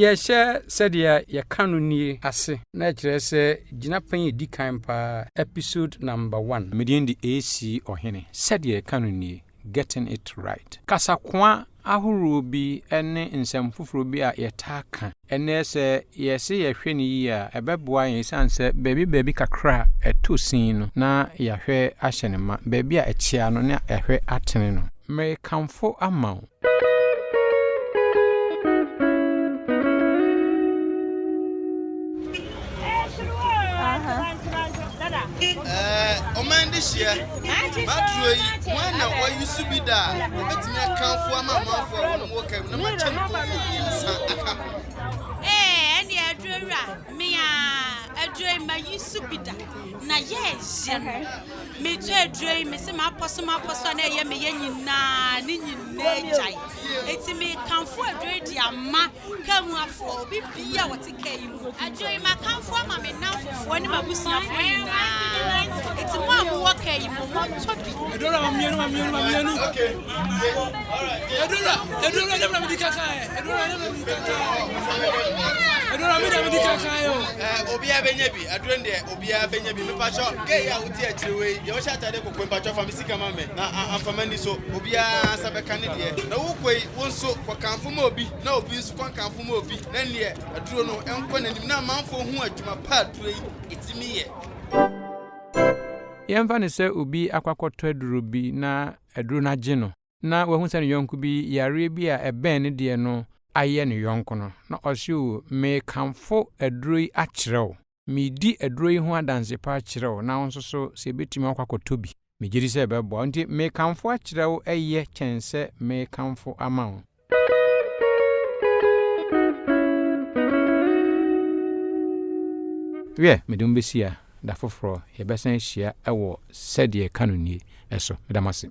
Yɛhyɛ sɛdeɛ yɛka no nie ase na ɛkyerɛ sɛ gyinapɛn a ɛdi kan paa, episode number one. Me din de AC Ɔhene. Sɛdeɛ yɛka no nie, Getting it right. Kasakoa ahoroɔ bi ne nsɛm foforɔ bi a yɛtaa ka. Ɛnnɛ sɛ yɛse yɛhwɛ no yie a, ɛbɛboa yɛn ɛsiane sɛ baabi baabi kakra a ɛtɔ sin no na yɛahwɛ ahyɛ no ma, baabi a ɛkyea no na yɛahwɛ atene no. Merekamfo ama wo. Ɔman dehyeɛ, Maturo yi, hwan na wayi so bi da a ɔbɛtumi akamfo ama amanfoɔ a wɔnom wɔ kaa mu na makyɛ no koko mmiɛnsa aka ho? Ee, ɛnneɛ aduro wura, me ara, aduro yi mayi so bi da, na yɛɛyɛ no. Metɔ aduro yi, mese mapɔ so mapɔ so a na ɛyɛ meyɛ nyinaa, ne nyinaa gyae. Enti mekamfo aduro yi de ama kaa mu afoɔ, obi bia a wɔte kaa yi mu. Adwo yi, makamfo ama me nnamfofoɔ ne m'abusuafoɔ nyinaa. Enti mo a mowɔ kaa yi mu, montɔ bi. Edora ma mienu ma mienu ma mienu. Edora edora ne mna mi di kaka ɛ. Edora ne mna mi di kaka ɛ. Edora mi na mi di kaka ɛ o. Eh, obiara bɛnya bi aduro no deɛ obiara bɛnya bi mepakyɛ gay a wote akyire wei deɛ wohyɛ atade kɔkɔɔ mpakyɛ fa me sika ma me na amfa m'ani so obiara nsa bɛka ne deɛ na wokɔ yi wo nso kɔkamfo ma obi na obi nso kɔnkamfo ma obi na neɛ aduro no nkɔ n'anim na amanfoɔ hu adwuma pa aduro yi ɛtumi yɛ. Yɛmfa no sɛ obi akɔ akɔtɔ aduro bi na aduro no agye no, na wahu sɛ ne yɔnko bi yareɛ bi a ɛbɛn ne deɛ no ayɛ ne yɔnko no, na ɔse o, merekamfo aduro yi akyerɛ wo. Meredi aduro yi ho adanse pa akyerɛ wo, na wo nso so sɛ ɛbɛtumi akɔ akɔtɔ bi. Megye di sɛ ɛbɛboa wo. Nti merekamfo akyerɛ wo yɛ kyɛn sɛ merekamfo ama wo. Wiɛ, mede mo bɛsi ha. Da foforɔ yɛbɛsan ahyia wɔ Sɛdeɛ Ɛka No Nie so. Meda mo ase.